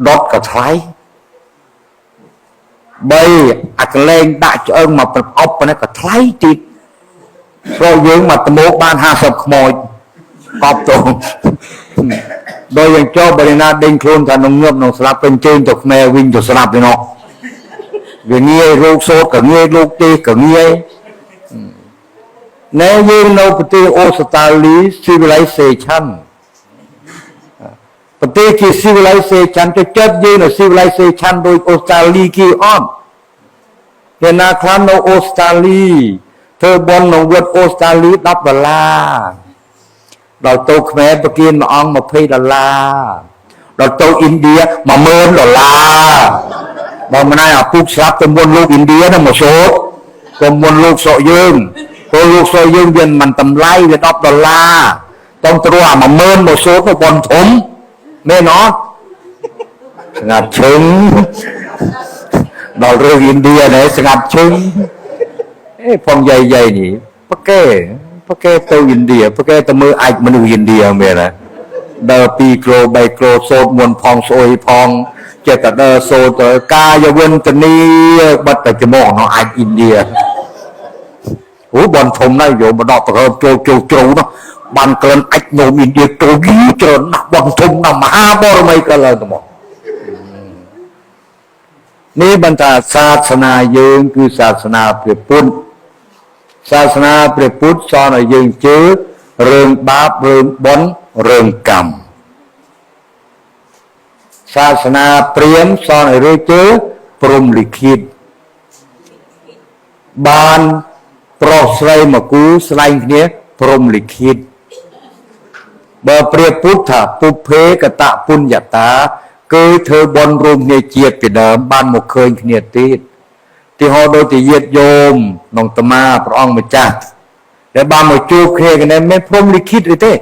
ដុតក៏ថ្លៃបីអាកលែងដាក់ឆ្អឹងមកប្រអប់ប៉ុណ្ណេះក៏ថ្លៃទៀតព្រោះយើងមកត្មោកបាន50ខ្មោចកប់ទៅដោយយ៉ាងចោបរិណាដេញខ្លួនថានឹងងើបនឹងស្លាប់ពេញជើងទៅខ្មែរវិញទៅស្លាប់ទៅនោះវាងាយរោគសូត្រក៏ងាយលោកទេក៏ងាយណែយើងនៅប្រទេសអូស្ត្រាលី civilization ប្រទេសជា civilization ទៅចិត្តយើងនៅ civilization ដូចអូស្ត្រាលីគេអត់គេណាខ្លះនៅអូស្ត្រាលីធ្វើបុណ្យនៅវត្តអូស្ត្រាលី10ដុល្លារដល់ទៅខ្មែរប្រគៀនមួយអង្គ20ដុល្លារដល់ទៅឥណ្ឌា10000ដុល្លារបើមិនណាអាពុកស្លាប់ទៅមុនលោកឥណ្ឌាហ្នឹងមកសូត្រទៅមុនលោកស្រុកយើងព្រោះលោកស្រុកយើងវាមិនតម្លៃវា10ដុល្លារតងត្រួអា10000មកសូត្រទៅបុណ្យធំមែនអត់ស្ងាត់ឈឹងដល់រឿងឥណ្ឌានេះស្ងាត់ឈឹងអេផងយាយយាយនេះប៉កែប៉កែទៅឥណ្ឌាប៉កែទៅមើលអាចមនុស្សឥណ្ឌាមែនណាដើរ2គីឡូ3គីឡូសូត្រមុនផងស្អុយផងចេះតែដើរសូត្រទៅកាយវិនតនីបិទតែច្មោះនោះអាចឥណ្ឌាអូបនធំណាស់យកមកដកប្រហើបចូលចូលជ្រៅនោះបានក្លិនអាចនោមឥណ្ឌាចូលយូរច្រើនណាស់បនធំណាស់មហាបរមីក៏ឡើងទៅមកនេះបន្តសាសនាយើងគឺសាសនាព្រះពុទ្ធសាសនាព្រះពុទ្ធសនឲ្យយើងជឿរឿងបាបរឿងបុណ្យរឿងកម្មសាសនាព្រាហ្មណ៍សនឲ្យរឿងជឿព្រំលិខិតបានប្រុសស្រីមកគូស្លែងគ្នាព្រំលិខិតបើព្រះពុទ្ធថាពុភេកតពុញ្ញតាគឺធ្វើបុណ្យរួមគ្នាជាតិពីដើមបានមកឃើញគ្នាទៀតទីហោដូចជាញាតិញោមក្នុងតាមាព្រះអង្គម្ចាស់ដែលបានមកជួបគ្នាគ្នាមិនព្រំលិខិតឬទេ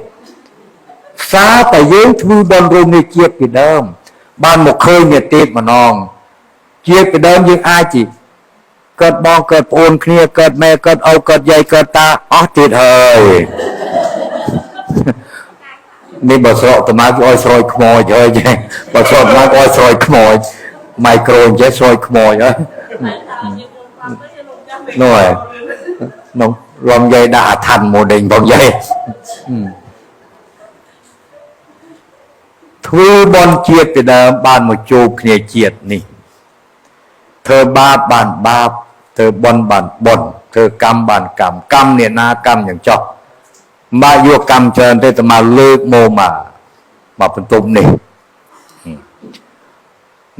សារតែយើងធ្វើបុណ្យរួមគ្នាជាតិពីដើមបានមកឃើញគ្នាទៀតម្ដងជាតិពីដើមយើងអាចជាកើតបងកើតប្អូនគ្នាកើតម៉ែកើតឪកើតយាយកើតតាអស់ទៀតហើយនេះបើស្រកតាមាគេឲ្យស្រោចខ្មោចហើយចេះបើស្រកតាមាគេឲ្យស្រោចខ្មោចមីក្រូអញ្ចេះស្រោចខ្មោចហើយនោះហើយនោះលំយាយដាក់អាឋានមកដេញបងយាយធ្វើបន់ជាតិពីដើមបានមកជួបគ្នាជាតិនេះធ្វើបាបបានបាបធ្វើបុណ្យបានបុណ្យធ្វើកម្មបានកម្មកម្មអ្នកណាកម្មយ៉ាងចោះមកយកកម្មច្រើនទេតែមកលើកមកមកបន្ទុំនេះ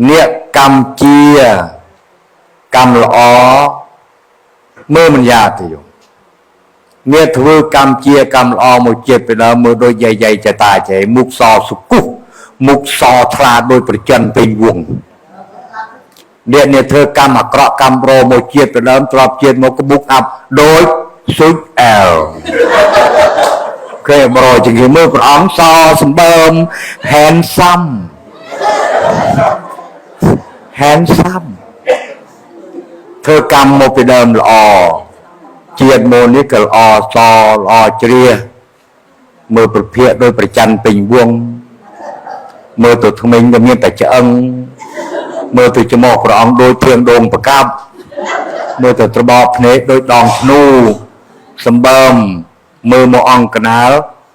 អ្នកកម្មជាកម្មល្អមើលមិនយ៉ាទេយោអ្នកធ្វើកម្មជាកម្មល្អមកជាតិពីដើមមើលដូចយាយយាយចតាចេមុខសសុគុះមុខសថ្លាដោយប្រចិនពេញវងអ្នកធ្វើកម្មអាក្រក់កម្មរមកជាតិពីដើមទ្របជាតិមកមុខអាប់ដូចស៊ុចអែលគេបរជាងគេមើលព្រះអង្គសសម្បើម handsome handsome ធ្វើកម្មមកពីដើមល្អជាតិមកនេះក៏ល្អសល្អជ្រះមើលប្រភពដោយប្រច័នពេញវងមើលទៅថ្មិញក៏មានតែឆ្អឹងមើលទៅច្មោះព្រះអង្គដូចធៀងដងប្រកាប់មើលទៅត្របកភ្នែកដូចដងធ្នូសម្បើមមើលមកអង្គកណាល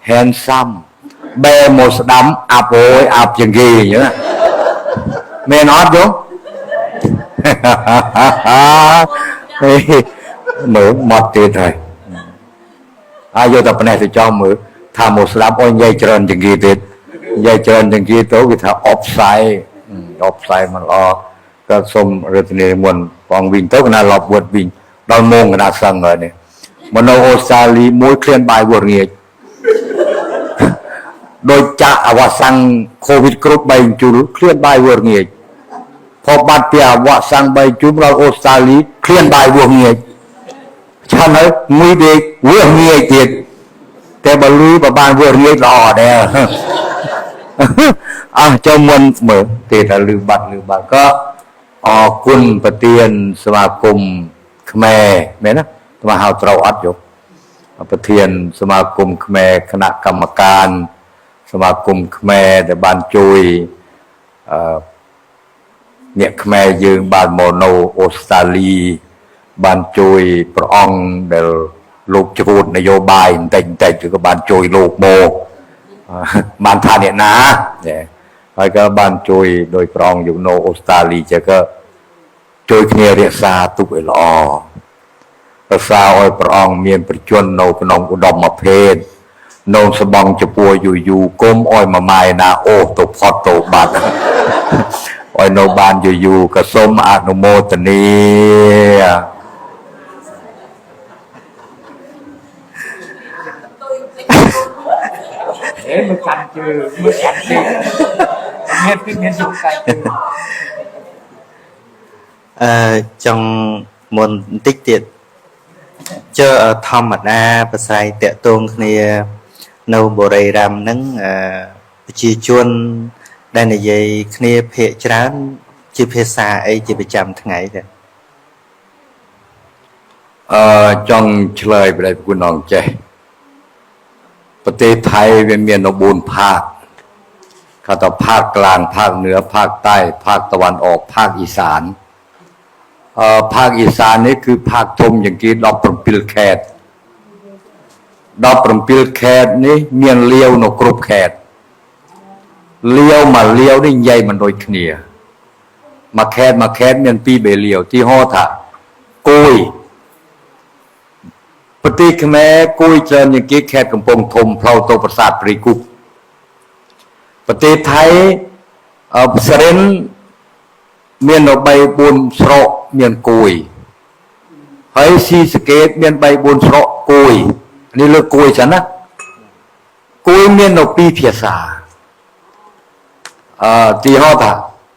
handsome បែមកស្ដាំអាប់អូយអាប់ជាងគេអញ្ចឹងមែនអត់យោមើលមកទៀតហើយអាយកតែផ្នែកទៅចំមើលថាមកស្ដាប់អុយនិយាយច្រើនជាងគេទៀតនិយាយច្រើនជាងគេទៅគេថាអបផ្សាយអបផ្សាយមិនល្អក៏សូមរដ្ឋនាមុនបងវិញទៅកណាលប់វត្តវិញដល់ម៉ោងកណាសឹងហើយនេះមកនៅអូស្ត្រាលីមួយឃ្លានបាយវត្តងាចដោយចាក់អវសាំងកូវីដគ្រប់3ជុលឃ្លានបាយវត្តងាចផបាត់ពីអវសាំង3ជុលដល់អូស្ត្រាលីឃ្លានបាយវត្តងាចឆាន់ហើយមួយដេកវត្តងាចទៀតតែបើលឺបើបានវត្តងាចល្អដែរអស់ចូលមុនមើលទេតែលឺបាត់លឺបាត់ក៏អរគុណប្រធានសមាគមខ្មែរមែនណាស្មាហៅត្រូវអត់យោប្រធានសមាគមខ្មែរគណៈកម្មការសមាគមខ្មែរដែលបានជួយ អ្នកខ្មែរយើងបានមកនៅអូស្ត្រាលីបានជួយព្រះអង្គដែលលោកជ្រួតនយោបាយបន្តិចបន្តិចក៏បានជួយលោកមកបានថាអ្នកណាហើយក៏បានជួយដោយព្រះអង្គอยู่នៅអូស្ត្រាលីចឹងក៏ជួយគ្នារក្សាទុកឲ្យល្អរក្សាឲ្យព្រះអង្គមានប្រជញ្ញនៅក្នុងឧត្តមភេទនៅស្បង់ចពួរយូរយូរគុំឲ្យមួយម៉ាយណាអូសទៅផុតទៅបាត់ឲ្យនៅបានយូរយូរក៏សូមអនុមោទនាអេមើលកាន់ជើមើលកាន់ជើមានគឺមានយុកាន់ជើចង់មុនបន្តិចទៀតជើធម្មតាប្រស្រ័យតាក់ទងគ្នានៅបុរីរ៉ាំហ្នឹងប្រជាជនដែលនិយាយគ្នាភាគច្រើនជាភាសាអីជាប្រចាំថ្ងៃទេចង់ឆ្លើយប្រគុណអង្គចេះប្រទេសថៃវាមាននៅ4ภาคเขาថាภาคกลางภาคเหนือภาคใต้ภาคตะวันออกภาคอีสานภาคอีสานนี่คือภาคธมอย่างที่17เขต17เขตนี่มีเลี้ยวនៅគ្រប់เขตเลี้ยวมาเลี้ยวนี่ใหญ่มันโดยគ្នាมาแคทมาแคทมีปีเบเลียวที่ห่อถะกุยปฏิขแม่กุยเจริญอย่างกี้แคทกำปงธมเพลาโตประสาทปรีกุปประเทศไทยเสรินเมียนใบบุญสระเมียนกุยเฮ้ยซีสเกตเมียนใบบุญสระกุยนี่เลือกกุยฉันนะกุยเมียนปีเพียสาที่เขาถา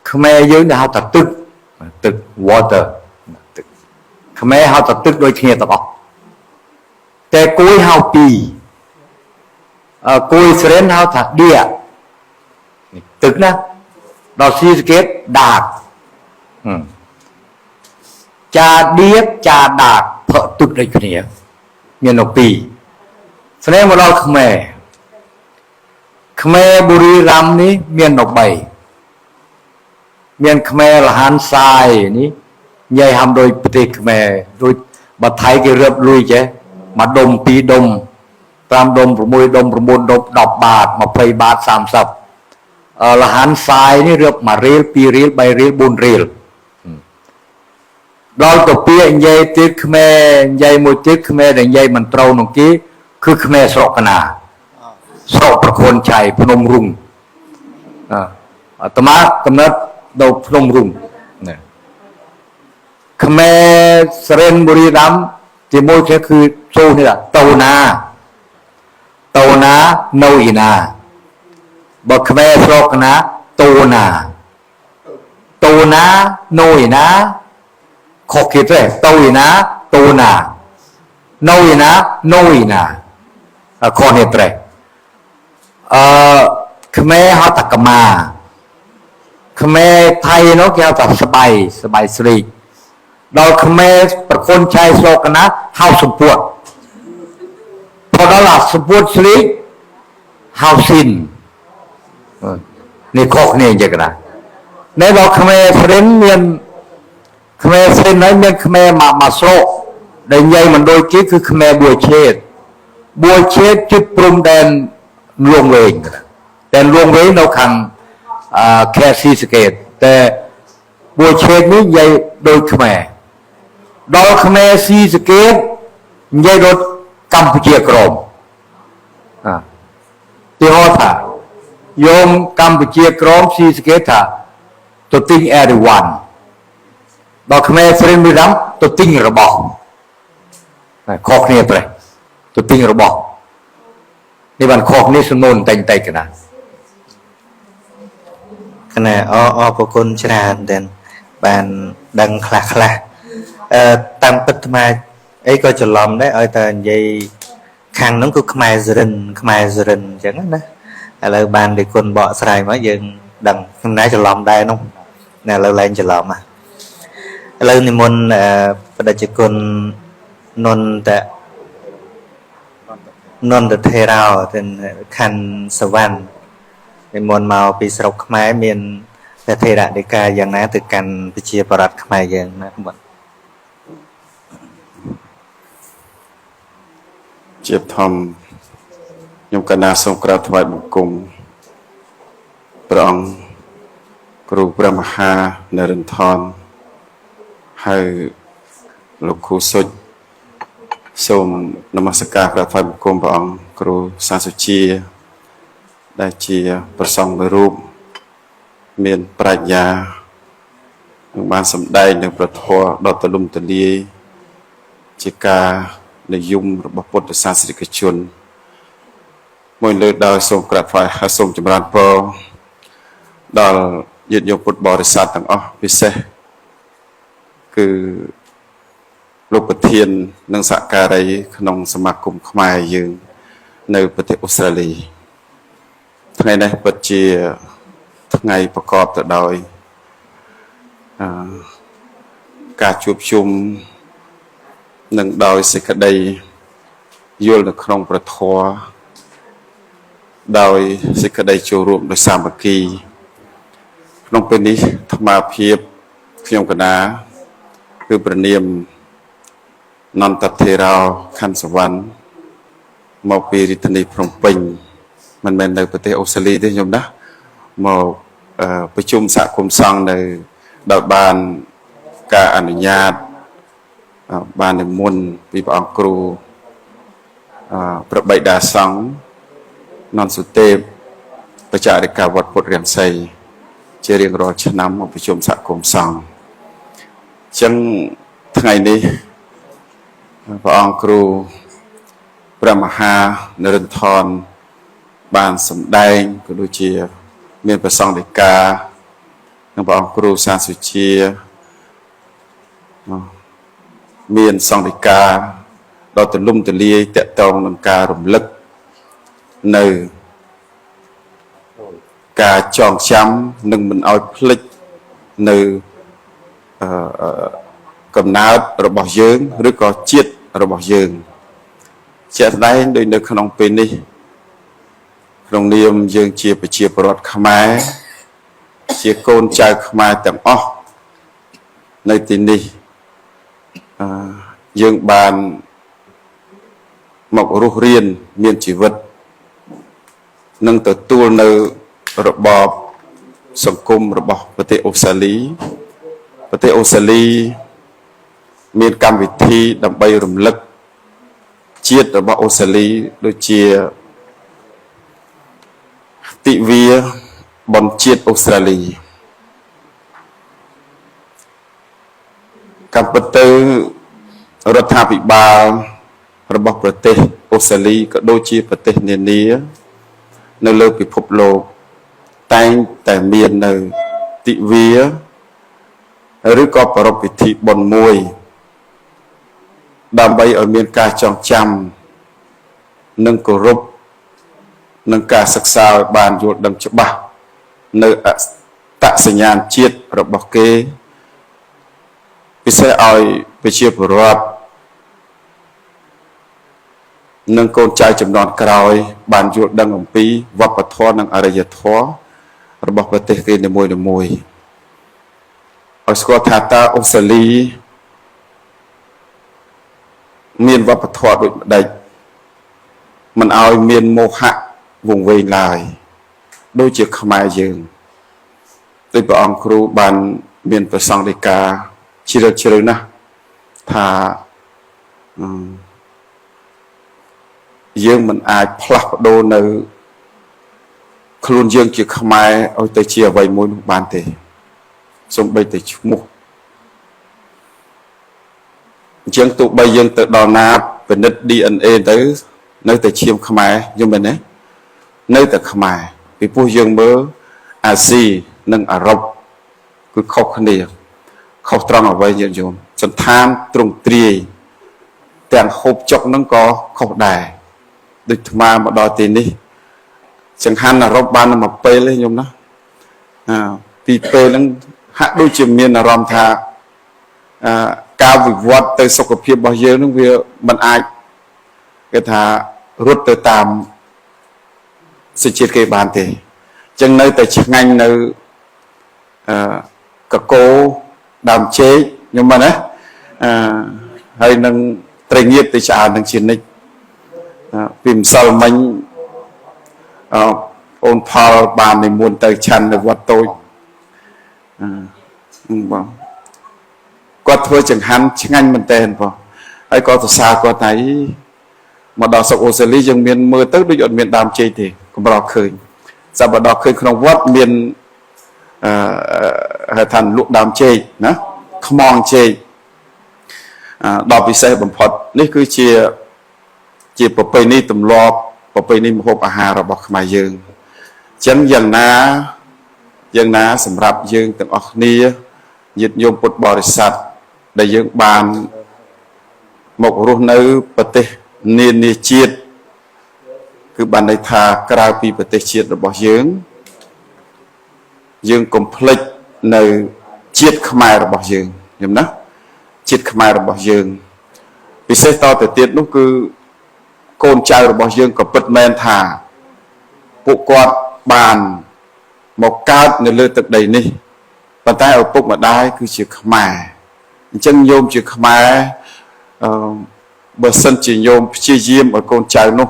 ขแม่เยอะเนี่ยเขาตัดตึกตึก water ตึกขแม่เขาตัดตึกโดยเทียตะออกแต่กุยเขาปีกุยเสรนเขาถักเดียตึกนะเราซีสเกตดากจาเดียจาดากเพาะตึกโดยเทียเมียนปีแสดงว่าเราขแม่ขแม่บุรีรัมย์นี้เมียนออกใบเมียนขแม่ละหานทรายนี้ใหญ่ทำโดยปฏิขแม่โดยบัดไทยก็เรียบลุยเจ๊มาดมปีดมตามดมประมวยดมประมวลดมดอกบาทมาเพลบาท30ละหานทรายนี่เรียบมาเรียลปีเรียลใบเรียลบุญเรียลเราตัวเปียใหญ่ติดขแม่ใหญ่มวยติดขแม่แต่ใหญ่มันเตาหนุ่งกี้คือขแม่สกนาสระประโคนชัยพนมรุ้งอาตมากำเนิดดาวพนมรุ้งเนี่ยขแม่เสรนบุรีรัมย์ที่โมเชคือโซนี่แหละเตานาเตานาโนอีนาบอกขแม่สระนาโตนาโตนาโนอีนาขอคิดเลยเตาอีนาโตนาโนอีนาโนอีนาข้อนี้เตะขแม่เขาตักมาขแม่ไทยเนาะแกตักสบายสบายสรีเราขแม่ประคนชายโศกนะเฮาสมปวดพอเราหลับสมปวดสรีเฮาสินนี่ข้อนี้อย่างไรในเราขแม่เฟรนเมียนขแม่เฟรนนั้นเมียนขแม่มาโศกในใหญ่มันโดยคิดคือขแม่บัวเชษบัวเชษจุดพรมแดนลวงเวงแต่ลวงเวงเราขังแค่ซีสเกตแต่บัวเชษนี้ใหญ่โดยขแม่ดอกขแม่ซีสเกตใหญ่โดยกัมพูชีกรมที่ฮอท่าโยมกัมพูชีกรมซีสเกตท่าตัวติ้งเอริวันดอกขแม่เฟรนบุรีรัมย์ตัวติ้งระบอกข้อนี้ไปตัวติ้งระบอกนี่บันคอกนี่สนุนแต่งแต่กันนะ ขณะอ้อประคุณชนะเด่นบานดังคลาคลาตามปัตมาไอ้ก็จะล้อมได้ไอ้แต่ใหญ่ข้างนั้นก็ขมายรินขมายรินอย่างนั้นนะอะไรบานเด็กคนเบาสายมายังดังข้างในจะล้อมได้น้องเนี่ยเราแรงจะล้อมอ่ะเรานิมนต์ประเดชคุณนนแต่นนทเทราเป็นคันสวรรค์นิมนต์มาปีสรุปขมายเมียน ព្រះថេរដីកាយ៉ាងណាទៅកាន់ប្រជាប្រដ្ឋខ្មែរយើងណាបាទ ជាធម្មខ្ញុំកណាសូមក្រាបថ្វាយបង្គំព្រះអង្គគ្រូព្រះមហានរិន្ទរហើយលោកគ្រូសុជសូមនមស្ការក្រាបថ្វាយបង្គំព្រះអង្គគ្រូសាសុជាដែលជាប្រសង់មួយរូបមានប្រាជ្ញានឹងបានសម្ដែងនៅព្រះធម៌ដ៏ទូលំទូលាយជាការនិយមរបស់ពុទ្ធសាសនិកជនមួយលើដោយសូមក្រាបថ្វាយហើយសូមចម្រើនពរដល់ញាតិញោមពុទ្ធបរិស័ទទាំងអស់ពិសេសគឺលោកប្រធាននិងសហការីក្នុងសមាគមខ្មែរយើងនៅប្រទេសអូស្ត្រាលីថ្ងៃនេះពិតជាថ្ងៃប្រកបទៅដោយការជួបជុំនិងដោយសេចក្តីយល់នៅក្នុងព្រះធម៌ដោយសេចក្តីចូលរួមដោយសាមគ្គីក្នុងពេលនេះអាត្មាភាពខ្ញុំកណាគឺព្រះនាមនន្តថេរោខណ្ឌសវណ្ណមកពីរាជធានីភ្នំពេញមិនមែននៅប្រទេសអូស្ត្រាលីទេខ្ញុំណាមកប្រជុំសហគមន៍សង្ឃនៅដោយបានការអនុញ្ញាតបាននិមន្តពីព្រះអង្គគ្រូព្រះបិតាសង្ឃនន្ទសុទេពបច្ចារិកាវត្តពុទ្ធរាំសីជារៀងរាល់ឆ្នាំមកប្រជុំសហគមន៍សង្ឃអញ្ចឹងថ្ងៃនេះព្រះអង្គគ្រូព្រះមហានរិន្ទរបានសម្ដែងក៏ដូចជាមានប្រសង្ឃដីកានិងព្រះអង្គគ្រូសាសុជាមានសង្ឃដីកាដ៏ទូលំទូលាយតកតងនឹងការរំលឹកនៅការចងចាំនិងមិនឲ្យភ្លេចនៅកំណើតរបស់យើងឬក៏ជាតិរបស់យើងជាក់ស្ដែងដូចនៅក្នុងពេលនេះក្នុងនាមយើងជាប្រជាពលរដ្ឋខ្មែរជាកូនចៅខ្មែរទាំងអស់នៅទីនេះយើងបានមករស់រៀនមានជីវិតនិងទទួលនៅរបបសង្គមរបស់ប្រទេសអូស្ត្រាលីប្រទេសអូស្ត្រាលីមានកម្មវិធីដើម្បីរំលឹកជាតិរបស់អូស្ត្រាលីដូចជាទិវាបុណ្យជាតិអូស្ត្រាលីកម្មពិតទៅរដ្ឋាភិបាលរបស់ប្រទេសអូស្ត្រាលីក៏ដូចជាប្រទេសនានានៅលើពិភពលោកតែងតែមាននៅទិវាឬក៏ប្រារព្ធពិធីបុណ្យមួយដើម្បីឲ្យមានការចងចាំនិងគោរពនិងការសិក្សាឲ្យបានយល់ដឹងច្បាស់នៅអត្តសញ្ញាណជាតិរបស់គេពិសេសឲ្យប្រជាពលរដ្ឋនិងកូនចៅចំនួនក្រោយបានយល់ដឹងអំពីវប្បធម៌និងអរិយធម៌របស់ប្រទេសគេនីមួយៗឲ្យស្គាល់ថាតើអូស្ត្រាលីមានវប្បធម៌ដូចម្ដេចមិនឲ្យមានមោហៈវង្វេងឡើយដូចជាខ្មែរយើងដោយព្រះអង្គគ្រូបានមានប្រសង្ឃដីកាជ្រាលជ្រៅណាស់ថាយើងមិនអាចផ្លាស់ប្ដូរនៅខ្លួនយើងជាខ្មែរឲ្យទៅជាអ្វីមួយនោះបានទេសូម្បីតែឈ្មោះអញ្ចឹងទោះបីយើងទៅដល់ណាពិនិត្យ DNA ទៅនៅតែឈាមខ្មែរយល់មែនទេនៅតែខ្មែរពីព្រោះយើងមើលអាស៊ីនិងអឺរ៉ុបគឺខុសគ្នាខុសត្រង់អ្វីញាតិញោមសន្តានទ្រង់ទ្រាយទាំងហូបចុកហ្នឹងក៏ខុសដែរដូចអាត្មាមកដល់ទីនេះចង្ហាន់អឺរ៉ុបបានមួយពេលទេញោមណាពីពេលហ្នឹងហាក់ដូចជាមានអារម្មណ៍ថាការវិវត្តទៅសុខភាពរបស់យើងនឹងវាមិនអាចគេថារត់ទៅតាមសជាតិគេបានទេអញ្ចឹងនៅតែឆ្ងាញ់នៅ កោដើមចេកខ្ញុំមកណាអឺហើយនឹងត្រីងៀតទៅឆ្អើនឹងជានិច្ចពីម្សិលមិញអអូនផលបាននិមន្តទៅឆាន់នៅវត្តតូចអឺបងគាត់ធ្វើចង្ហាន់ឆ្ងាញ់មែនតើបងហើយក៏សរសើរគាត់ថាមកដល់ស្រុកអូស្ត្រាលីយើងមានមើលទៅដូចអត់មានដើមចេកទេកម្រឃើញសាប់ដល់ឃើញក្នុងវត្តមានអឺហៅថាលក់ដើមចេកណាខ្មងចេកដល់ពិសេសបំផុតនេះគឺជាជាប្រពៃណីទម្លាប់ប្រពៃណីម្ហូបអាហាររបស់ខ្មែរយើងអញ្ចឹងយ៉ាងណាសម្រាប់យើងទាំងអស់គ្នាញាតិញោមពុទ្ធបរិស័ទដែលយើងបានមករស់នៅប្រទេសនានាជាតិគឺបានន័យថាក្រៅពីប្រទេសជាតិរបស់យើងយើងកុំភ្លេចនៅជាតិខ្មែររបស់យើងយល់ណាជាតិខ្មែររបស់យើងពិសេសតទៅទៀតនោះគឺកូនចៅរបស់យើងក៏ពិតមែនថាពួកគាត់បានមកកើតនៅលើទឹកដីនេះប៉ុន្តែឪពុកម្ដាយគឺជាខ្មែរអញ្ចឹងញោមជាខ្មែរអឺបើសិនជាញោមព្យាយាមឲ្យកូនចៅនោះ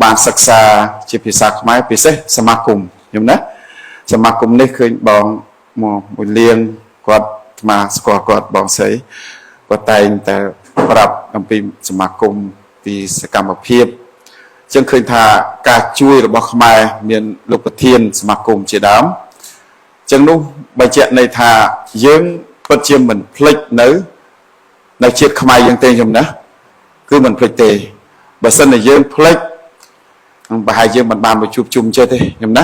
បានសិក្សាជាភាសាខ្មែរពិសេសសមាគមញោមណាសមាគមនេះឃើញបងមកមួយលៀងគាត់អាត្មាស្គាល់គាត់បងស្រីគាត់តែងតែប្រាប់អំពីសមាគមពីសកម្មភាពអញ្ចឹងឃើញថាការជួយរបស់ខ្មែរមានលោកប្រធានសមាគមជាដើមអញ្ចឹងនោះបញ្ជាក់ន័យថាយើងពិតជាមិនភ្លេចនៅជាតិខ្មែរយើងទេខ្ញុំណាគឺមិនភ្លេចទេបើសិនជាយើងភ្លេចប្រហែលយើងមិនបានមកជួបជុំចេះទេខ្ញុំណា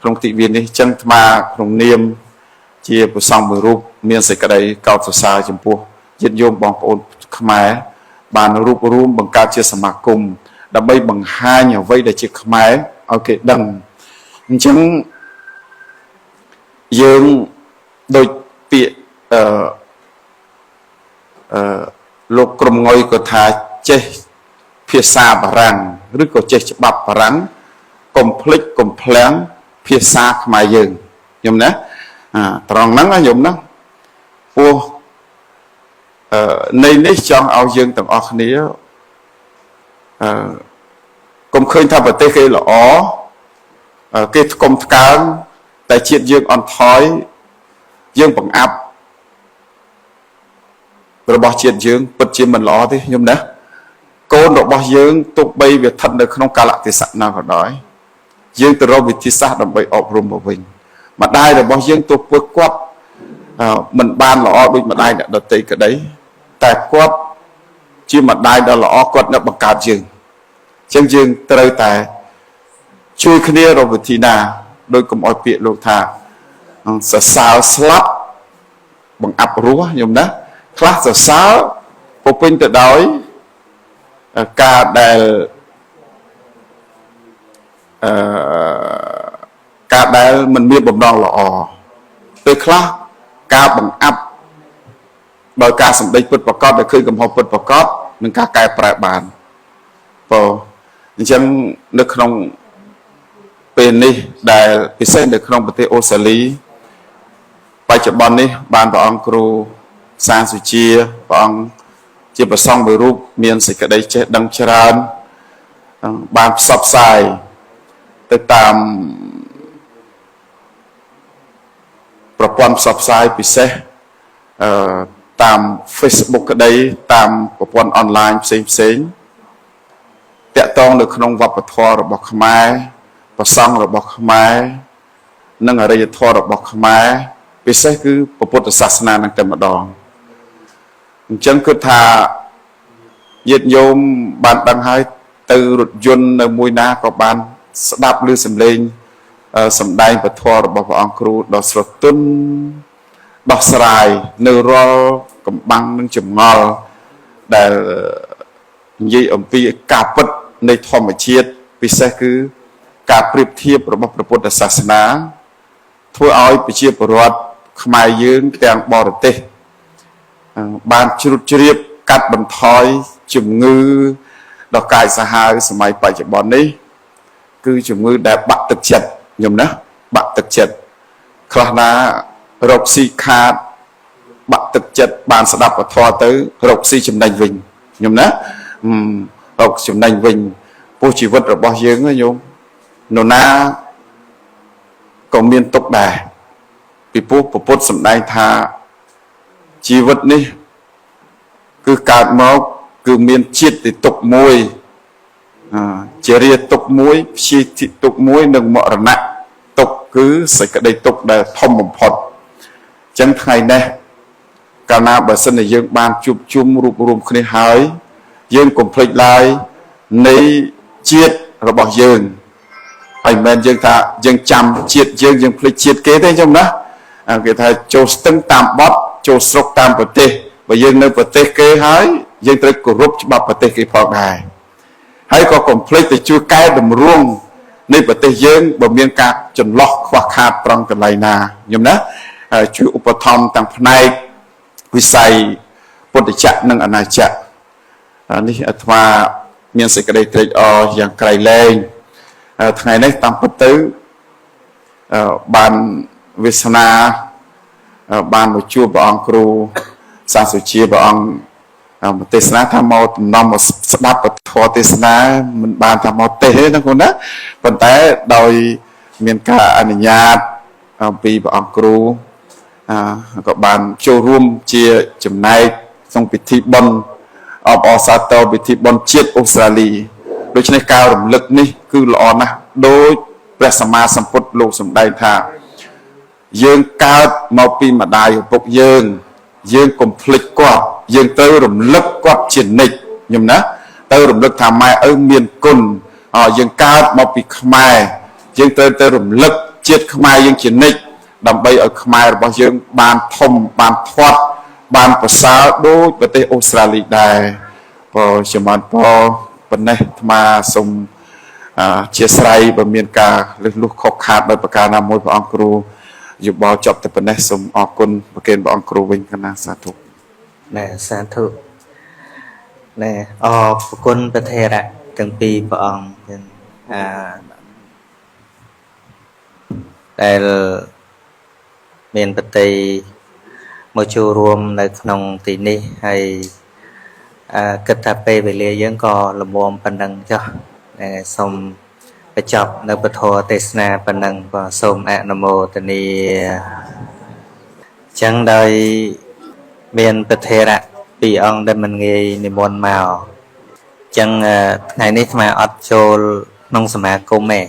ក្នុងទិវានេះអញ្ចឹងអាត្មាក្នុងនាមជាព្រះសង្ឃមួយរូបមានសេចក្តីកោតសរសើរចំពោះញាតិញោមបងប្អូនខ្មែរបានរួបរួមបង្កើតជាសមាគមដើម្បីបង្ហាញអ្វីដែលជាខ្មែរឲ្យគេដឹងអញ្ចឹងយើងដូចពាក្យអឺលោកក្រុមងុយក៏ថាចេះភាសាបារាំងឬក៏ចេះច្បាប់បារាំងកុំភ្លេចកុំភ្លាំងភាសាខ្មែរយើងខ្ញុំណាត្រង់ហ្នឹងណាខ្ញុំណាពោះនៃនេះចង់ឲ្យយើងទាំងអស់គ្នាកុំឃើញថាប្រទេសគេល្អគេថ្កុំថ្កើងតែជាតិយើងអន់ថយយើងបង្អាប់របស់ជាតិយើងពិតជាមិនល្អទេខ្ញុំណាកូនរបស់យើងទោះបីវាស្ថិតនៅក្នុងកាលៈទេសៈណាក៏ដោយយើងទៅរកវិធីសាស្ត្រដើម្បីអប់រំមកវិញម្ដាយរបស់យើងទោះពើគាត់មិនបានល្អដូចម្ដាយអ្នកដទៃក្តីតែគាត់ជាម្ដាយដ៏ល្អគាត់នៅបង្កើតយើងអញ្ចឹងយើងត្រូវតែជួយគ្នារកវិធីណាដោយកុំឲ្យពាក្យលោកថាសរសើរស្លាប់បង្អាប់រស់ខ្ញុំណាខ្លះសរសើរពោពេញទៅដោយការដែលការដែលមិនមានបំណងល្អពេលខ្លះការបង្អាប់ដោយការសម្ដីពិតប្រកបដែលឃើញកំហុសពិតប្រកបនឹងការកែប្រែបានបើអញ្ចឹងនៅក្នុងពេលនេះដែលពិសេសនៅក្នុងប្រទេសអូស្ត្រាលីបច្ចុប្បន្ននេះបានព្រះអង្គគ្រូសានសុជាព្រះអង្គជាព្រះសង្ឃមួយរូបមានសេចក្តីចេះដឹងច្រើនបានផ្សព្វផ្សាយទៅតាមប្រព័ន្ធផ្សព្វផ្សាយពិសេសតាម Facebook ក្តីតាមប្រព័ន្ធអនឡាញផ្សេងផ្សេងតាក់ទងនៅក្នុងវប្បធម៌របស់ខ្មែរប្រសង់របស់ខ្មែរនិងអរិយធម៌របស់ខ្មែរពិសេសគឺពុទ្ធសាសនានឹងតែម្ដងអញ្ចឹងគឺថាញាតិញោមបានដឹងហើយទៅរថយន្តនៅមួយណាក៏បានស្ដាប់ឮសំឡេងសម្ដែងពធរបស់ព្រះអង្គគ្រូដ៏ស្រទន់ដោះស្រាយនៅរាល់កំបាំងនិងចម្ងល់ដែលនិយាយអំពីការពិតនៃធម្មជាតិពិសេសគឺការប្រៀបធៀបរបស់ព្រះពុទ្ធសាសនាធ្វើឲ្យប្រជាពលរដ្ឋខ្មែរយើងទាំងបរទេសបានជ្រុតជ្រាបកាត់បន្ថយជំងឺដ៏កាចសាហាវសម័យបច្ចុប្បន្ននេះគឺជំងឺដែលបាក់ទឹកចិត្តខ្ញុំណាបាក់ទឹកចិត្តខ្លះណា រកស៊ីខាតបាក់ទឹកចិត្តបានស្ដាប់ពធទៅរកស៊ីចំណេញវិញញោមណារកចំណេញវិញពោះជីវិតរបស់យើងញោមនរណាក៏មានទុកដែរពីព្រោះពុទ្ធសម្ដែងថាជីវិតនេះគឺកើតមកគឺមានជាតិទុកមួយជារាទុកមួយព្យាធិទុកមួយនិងមរណៈទុកគឺសេចក្តីទុកដែលធំបំផុតអញ្ចឹងថ្ងៃនេះកាលណាបើសិនជាយើងបានជួបជុំរួបរวมគ្នាហើយយើងកុំភ្លេចឡើយនៃជាតិរបស់យើងហើយមិនមែនយើងថាយើងចាំជាតិយើងយើងភ្លេចជាតិគេទេខ្ញុំណាគេថាចូលស្ទឹងតាមបត់ចូលស្រុកតាមប្រទេសបើយើងនៅប្រទេសគេហើយយើងត្រូវគោរពច្បាប់ប្រទេសគេផងដែរហើយក៏កុំភ្លេចទៅជួយកែតម្រង់នៃប្រទេសយើងបើមានការចន្លោះខ្វះខាតត្រង់កន្លែងណាខ្ញុំណាជួយឧបត្ថម្ភទាំងផ្នែកវិស័យពុទ្ធចក្រនិងអាណាចក្រនេះអាត្មាមានសេចក្តីត្រេកអរយ៉ាងក្រៃលែងថ្ងៃនេះតាមពិតទៅបានវាសនាបានមកជួបព្រះអង្គគ្រូសាសុជាព្រះអង្គទេសនាថាមកតំណំមកស្ដាប់ពធទេសនាមិនបានថាមកទេសទេណាគូណាប៉ុន្តែដោយមានការអនុញ្ញាតអំពីព្រះអង្គគ្រូក៏បានចូលរួមជាចំណែកក្នុងពិធីបុណ្យអបអរសាទរពិធីបុណ្យជាតិអូស្ត្រាលីដូច្នេះការរំលឹកនេះគឺល្អណាស់ដោយព្រះសម្មាសម្ពុទ្ធលោកសម្ដែងថាយើងកើតមកពីម្ដាយឪពុកយើងយើងកុំភ្លេចគាត់យើងត្រូវរំលឹកគាត់ជានិច្ចញោមណាទៅរំលឹកថាម៉ែឪមានគុណយើងកើតមកពីខ្មែរយើងត្រូវទៅរំលឹកជាតិខ្មែរយើងជានិច្ចដើម្បីឲ្យខ្មែររបស់យើងបានធំបានធាត់បានប្រសើរដូចប្រទេសអូស្ត្រាលីដែរពរចម្រើនពរប៉ុណ្ណេះអាត្មាសូមជាស្រ័យបើមានការលឹះលុះខុសខាតដោយប្រការណាមួយព្រះអង្គគ្រូយោបល់ចប់តែប៉ុណ្ណេះសូមអរគុណប្រគេនព្រះអង្គគ្រូវិញកណាសាធុ ណែសាធុណែអរគុណព្រះថេរៈទាំងពីរព្រះអង្គដែលមានបតីមកចូលរួមនៅក្នុងទីនេះហើយគិតថាពេលវេលាយើងក៏ល្មមប៉ុណ្ណឹងចុះសូមបញ្ចប់នៅពធទេសនាប៉ុណ្ណឹងក៏សូមអនុមោទនាអញ្ចឹងដោយមានព្រះថេរៈពីរអង្គដែលមិនងាយនិមន្តមកអញ្ចឹងថ្ងៃនេះអាត្មាអត់ចូលក្នុងសមាគមទេ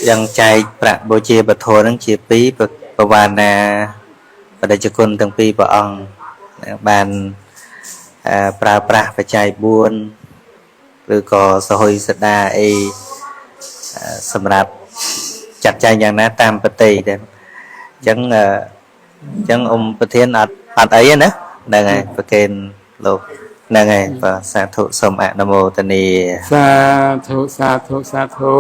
យ៉ាងចែកប្រាក់បូជាពធនឹងជាពីរបវាណាបដិជគុណទាំងពីរព្រះអង្គបានប្រើប្រាស់បច្ច័យ4ឬក៏សហុយសដាអីសម្រាប់ចាត់ចែងយ៉ាងណាតាមបតិដែរអញ្ចឹងអ៊ំប្រធានអត់អីទេណាហ្នឹងហើយប្រគេនលោកហ្នឹងហើយបាទសាធុសូមអនុមោទនា សាធុសាធុសាធុ